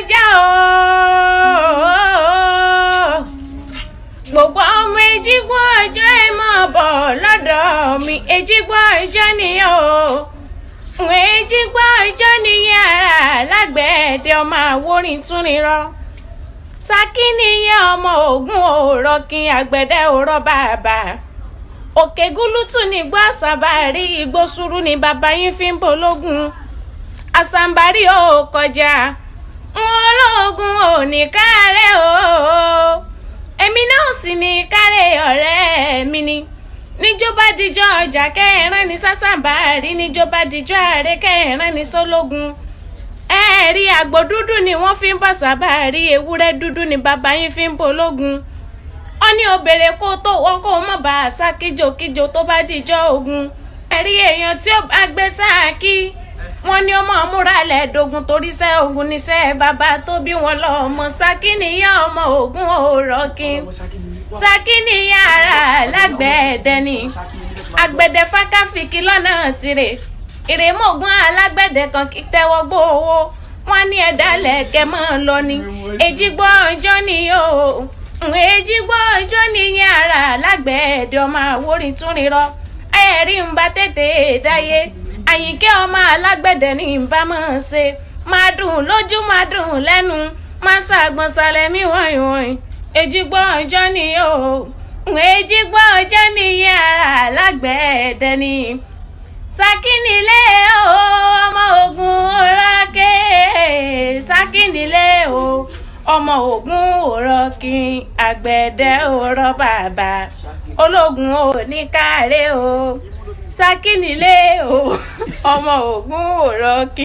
ọjọ́ o. Gbogbo ọmọ Èjìgbò ọjọ́, ẹ máa bọ̀ lọ́dọ̀ mi. Èjìgbò ọjọ́ nìyẹn o, Èjìgbò ọjọ́ nìyẹn, ara lágbẹ̀ẹ́dẹ ọmọ àwòrán túnrin rọ. Ṣakí nìyẹn, ọmọ Ògún òòrọ̀ kí àgbẹ̀dẹ òrọ̀ bàbà. Òkè gúlútù ní igbó àṣàbàrí, igbó sùúrù ní bàbá yín fi ń bológun. Àṣàǹbárí ò kọjá ológun ò ní kárẹ̀ o, èmi náà sì ní kárẹ̀ ọ̀rẹ́ mi ni. Níjọba díjọ́ ọjà kẹrin ní sásàǹbárí, níjọba díjọ́ ààrẹ kẹrin ní sólógun. Ẹ̀ẹ́rì àgbò dúdú ni wọ́n fi ń bọ̀ sábàárí, ewúrẹ́ dúdú ni bàbá yín fi ń bológun. Ó ní obèrè kó tó wọ́n kó mọ̀ bá a sá kíjokíjo tó bá dijọ́ ogun. Ẹ̀rí èèyàn tí ó bá gbé sáàkì wọ́n ní ó mọ̀ múra lẹ́ẹ̀dógún, torí sẹ́ ogun níṣẹ́ bàbá tó bí wọn lọ́mọ. Ṣakí nìyẹn, ọmọ Ògún òòrọ̀ kí Ṣakí nìyẹn, ara lágbẹ̀ẹ́dẹ ni àgbẹ̀dẹ fákáfìkì lọ́nà tirẹ̀ ìrèmọ̀gùn alágbẹ̀dẹ kan kí tẹ́wọ́ gbó owó wọn ní ẹ̀dá lẹ̀kẹ́ mọ́ ọ lọ ni. Èjìgbò ọjọ́ ni o, Èjìgbò ọjọ́ nìyẹn, ara lágbẹ̀ẹ́dẹ ọmọ àwòrán túnrin rọ. Ẹ̀rí ń bá tètè dáyé, Àyìnkẹ́ ọmọ alágbẹ̀dẹ ní ń bá mọ̀ ọ́n ṣe máa dùn lójú, máa dùn lẹ́nu, máa ṣàgbọ̀n sálẹ̀ mí wọ̀nyí wọ̀nyí. Èjìgbò ọjọ́ ni o, Èjìgbò ọjọ́ nìyẹn, ara alágbẹ̀ẹ́dẹ ni. Ṣakínilé o, ọmọ Ògún òrọ́kẹ́. Ṣakínilé o, ọmọ Ògún òrọ́kì, àgbẹ̀dẹ òrọ́ bàbá ológun ò ní kárẹ̀ o. Ṣakínilé o, ọmọ Ògún òrọ́kì.